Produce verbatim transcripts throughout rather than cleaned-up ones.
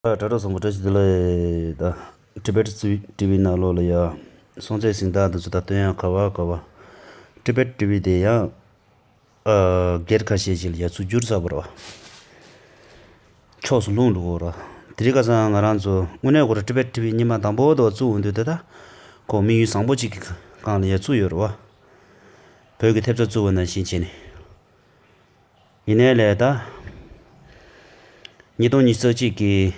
དྲ་གྲོགས་ཚང་མ་བཀྲ་ཤིས་བདེ་ལེགས། ད་ཊི་བེཊ་ཊི་ཝི་ནང་ལོགས་ལ་ཡ་སྲོང་བཙན་གཟེངས་རྟགས་འདི་ཚོ་ད་སྟོན་ཡ་ག་བ་ག་བ། ཊི་བེཊ་ཊི་ཝི་དེ་ཡང་ཨ་སྒེར་ཁ་ཤས་ཤིག་ལ་ཡ་ཚུར་བསྒྱུར་ཚར་བ་རེད་བ། ཕྱོགས་སུ་ལྷུང་འགྲོ་གི་རེད། དེ་རིང་ཁ་སང་ང་རང་ཚོ་དངོས་གནས་ཁོ་རང་ཊི་བེཊ་ཊི་ཝི་སྔོན་མ་དང་པོ་དེ་བཙུགས་འོང་དུས་དེ་ད་ཁོ་དམིགས་ཡུལ་བཟང་པོ་གཅིག་གི་སྒང་ལ་ཡ་བཙུགས་ཡོད་རེད་བ། བོད་ཀྱི་ཐེབས་རྩ་བཙུགས་པ་ནང་བཞིན་བྱས་ནས། ཡིན་ནའི་ལས་ད། ཉིས་སྟོང་ཉི་ཤུ་རྩ་གཅིག་གི་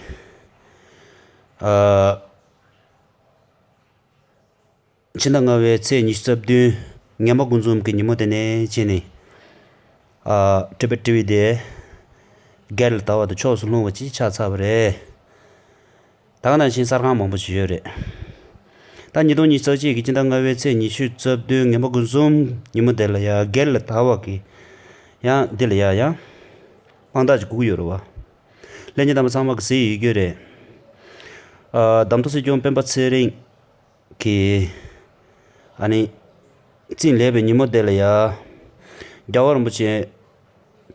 ཨ། ཕྱི་ཟླ་ལྔ་པའི་ཚེས་ཉི་ཤུ་རྩ་བདུན། ངན་པ་དགུ་འཛོམས་ཀྱི་ཉིན་མོ་དེ་ནས་བྱས་ནས། ཨ། ཊི་བེཊ་ཊི་ཝི་དེ་སྒེར་ལ་དར་བ་དང་ཕྱོགས་སུ་ལྷུང་བ་ཅིག་ཆགས་ཚར་བ་རེད། ད་ག་ནང་བཞིན་གསར་ཁང་མང་པོ་ཞིག་ཡོད་རེད། ད་ཉིས་སྟོང་ཉི་ཤུ་རྩ་གཅིག་གི་སྤྱི་ཟླ་ལྔ་པའི་ཚེས་ཉི་ཤུ་རྩ་བདུན་ངན་པ་དགུ་འཛོམས་ཉིན་མོ་དེ་ལ་ཡ་སྒེར་ལ་དར་བ་གི་ཡང་འདི་ལ་ཡ་ཡང་དཔང་རྟགས་ཅིག་དགོས་ཀྱི་ཡོད་རེད་བ། ལྷན་རྒྱས་རྣམ་པ་ཚང་མ་གི་གཟིགས་ཡོད་རྒྱུ་རེད། ཨ། གདམས་ཐོ་སྲིད་སྐྱོང་སྤེན་པ་ཚེ་རིང་གིས་ཨ་ནི་རྩིས་ལེགས་པའི་ཉིན་མོ་དེ་ལ་ཡ་རྒྱལ་བ་རིན་པོ་ཆེ་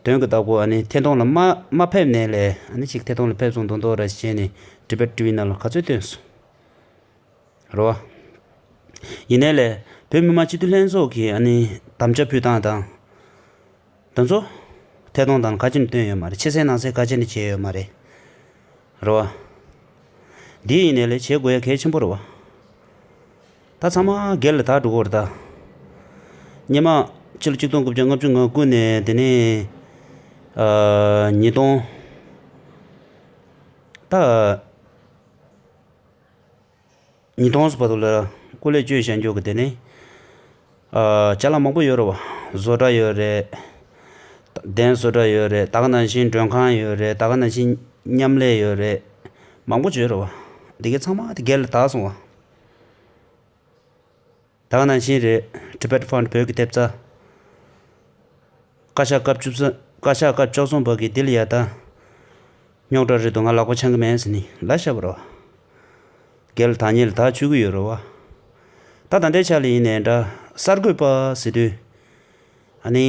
དོན་གྱི་བདག་པོ་ཨ་ནི་ཐད་གཏོང་ལ་མ་མ་ཕེབས་ནའི་ལས་ཨ་ནི་ཅིག་ཐད་གཏོང་ལ་ཕེབས་སོང་མདོག་མདོག་ར་བྱས་ནས་ཊི་བེཊ་ཊི་ཝི་ནང་ལ་ག་ཚོད་བཏོན་སོང་། རེད་བ། ཡིན་ནའི་ལས་བོད་མི་མང་སྤྱི་འཐུས་ལྷན་ཚོགས་ཀྱིས་ཨ་ནི་དམ་བཅའ་ཕུལ་སྟངས་དང་། དེ་ཚོ་ཐད་གཏོང་དང་ག་ཅི་ནས་བཏོན་ཡོད་མ་རེད། ཕྱི་གསལ་ནང་གསལ་ག་ཅི་ནས་བྱས་ཡོད་མ་རེད། རེད་བ། འདི་ཡིན་ནའི་ལས་བྱེད་དགོས་ཡ་གལ་ཆེན་པོ་རེད་བ། ད་ཚང་མ་སྒེར་ལ་དར་འགྲོ་གི་རེད་ད། སྔོན་མ་ཕྱི་ལོ་ཆིག་སྟོང་དགུ་བརྒྱ་ལྔ་བཅུ་ང་དགུ་ནས་དེ་ནས་ཨ་ཉིས་སྟོང་ད། ཉིས་སྟོང་ཙམ་བར་དུ་ལ་སྐུ་ལས་བསྐྱོན་བཞག་རྒྱུ་གི་དེ་ནི། ཨ། ཅ་ལག་མང་པོ་ཡོད་རེད་བ། བཟོ་གྲྭ་ཡོད་རེད། གདན་བཟོ་གྲྭ་ཡོད་རེད། ད་ག་ནང་བཞིན་མགྲོན་ཁང་ཡོད་རེད། ད་ག་ནང་བཞིན་མཉམ་ལས་ཡོད་རེད། མང་པོ་ཅིག་ཡོད་རེད་བ། འདི་གའི་ཚང་མ་དེ་སྒེར་ལ་དར་སོང་བ། ད་ག་ནང་བཞིན་རེད། Tibet Fund བོད་ཀྱི་ཐེབས་རྩ། བཀའ་ཤག་སྐབས་བཅུ་གསུམ། བཀའ་ཤག་སྐབས་བཅུ་གསུམ་པ་གིས་འདི་ལ་ཡ་ད། རྙོག་དྲ་རེད་འདུག་ང་ལག་པ་འཆང་གི་མེད་ཟེར་ནི་ལབ་བཞག་པ་རེད་བ། སྒེར་ལ་དར་ཉེ་ལ་དར་བཅུག་གི་ཡོད་རེད་བ། ད་ད་ལྟའི་ཆ་ལ་ཡིན་ནའི་འདྲ་གསར་འགོད་པ་ཟེར་དུས། ཨ་ནི།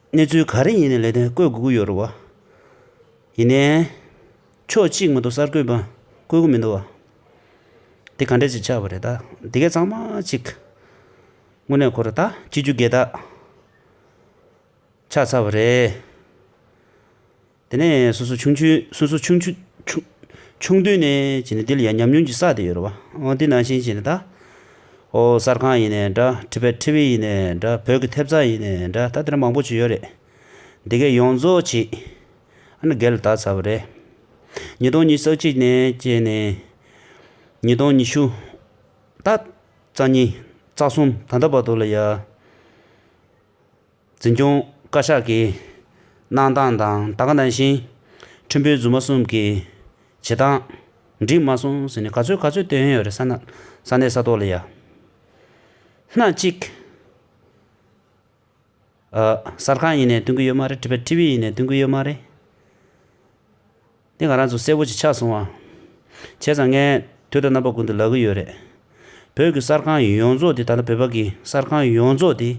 གནས་ཚུལ་ག་རེ་ཡིན་ནའི་ལས་དོན་བཀོད་དགོས་ཀྱི་ཡོད་རེད་བ། ཡིན་ནའི། ཕྱོགས་གཅིག་མ་གཏོགས་གསར་འགོད་པ་བཀོད་ཀྱི་མི་འདུག་བ། དེ་ག་འདྲ་ཅིག་ཆགས་པ་རེད་ད། འདི་གའི་ཚང་མ་ཅིག་དངོས་གནས་ཁོ་ར་ད་སྤྱི་རྒྱུ་སྒེར་བདག་ཆགས་ཚར་བ་རེད། དེ་ནས་སོ་སོ་ཆུང་ཆུང་། སོ་སོ་ཆུང་ཆུང་ཆུང་། ཆུང་དུས་ནས་བྱས་ནས་འདི་ལ་ཡང་ཉམས་མྱོང་ཅིག་བསགས་བསྡད་ཡོད་རེད་བ། འོ་འདི་ནང་བཞིན་བྱས་ནས་ད། ཨོ་གསར་ཁང་ཡིན་ནའི་འདྲ། Tibet TV ཡིན་ནའི་འདྲ། བོད་ཀྱི་ཐེབས་རྩ་ཡིན་ནའི་འདྲ། ད་དེ་འདྲ་མང་པོ་ཅིག་ཡོད་རེད། འདི་གའི་ཡོངས་རྫོགས་ཅིག་ཨ་ནི་སྒེར་ལ་བདག་ཚར་བ་རེད། ཉིས་སྟོང་ཉི་ཤུ་རྩ་གཅིག་ནས་བྱས་ནས་ཉིས་སྟོང་ཉི་ཤུ། ད་རྩ་གཉིས། རྩ་གསུམ། ད་ལྟ་བར་དུ་ལ་ཡ། འཛིན་སྐྱོང་བཀའ་ཤག་གི་གནང་སྟངས་དང་། ད་ག་ནང་བཞིན་ཁྲིམས་དཔོན་རྫུན་མ་གསུམ་གྱི་བྱེད་སྟངས་འགྲིག་མ་སོང་ཟེར་ནས་ག་ཚོད་ག་ཚོད་བཏོན་ཡོད་རེད། ས་ན་ས་གནས་ས་ཐོག་ལ་ཡ། སྣ་གཅིག་ཨ། གསར་ཁང་ཡིན་ནའི་སྟོན་གྱི་ཡོད་མ་རེད། Tibet TV ཡིན་ནའི་སྟོན་གྱི་ཡོད་མ་རེད། འདི་ང་རང་ཚོ་གསལ་པོ་ཅིག་ཆགས་སོང་བ། བྱས་ཙང་ངས་དུས་དང་རྣམ་པ་ཀུན་ཏུ་ལབ་ཀྱི་ཡོད་རེད། བོད་ཀྱི་གསར་ཁང་ཡོངས་རྫོགས་དེ། ད་ལྟ་བོད་པ་གི་གསར་ཁང་ཡོངས་རྫོགས་དེ་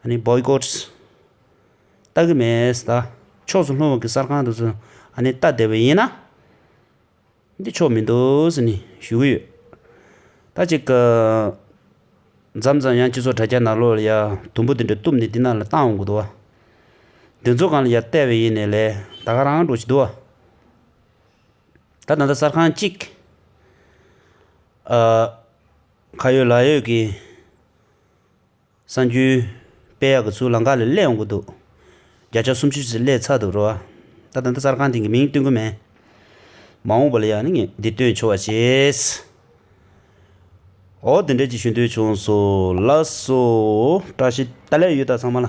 ཨ་ནི་boycott ལྟ་གི་མེད་ད། ཕྱོགས་སུ་ལྷུང་བ་གི་གསར་ཁང་དེ་ཚོ་ཨ་ནི་ལྟ་བསྡད་པ་ཡིན་ན། འདི་ཆོག་མི་འདུག་ཟེར་ནས་ཞུ་གི་ཡོད། ད་ཅིག་མཚམས་མཚམས་ཡང་སྤྱི་ཚོགས་དྲ་རྒྱ་ནང་ལོགས་ལ་ཡ་དུམ་བུ་དེ་འདྲ་གཏུབ་ནས་འདི་ནང་ལ་བཏང་འོང་གི་འདུག་བ། འདི་ཚོ་སྒང་ལ་ཡ་བལྟས་པ་ཡིན་ནའི་ལས་ད་ག་རང་འགྲོ་ཞིག་འདུག་བ། ད་ད་ལྟ་གསར་ཁང་གཅིག་ཨ། ཁ་ཡོད་ལག་ཡོད་ཀྱི་གསར་འགྱུར་སྤེལ་ཡག་གི་ཚུར་ལམ་ཁ་ལ་སླེབས་ཡོང་གི་འདུག་བརྒྱ་ཆ་སུམ་ཅུ་ཙམ་སླེབས་ཚར་འདུག་རོ། ད་ད་ལྟ་གསར་ཁང་དེ་གི་མིང་སྟོན་གི་མེད། མ་འོངས་པ་ལ་ཡང་ནི་ངས་འདི་སྟོན་ཆོག་པ་བྱེད། འོ་དེ་འདྲས་ཅིག་ཞུ་འདོད་བྱུང་སོང་། ལགས་སོ། བཀྲ་ཤིས་བདེ་ལེགས་ཡོད་ད་ཚང་མ་ལ།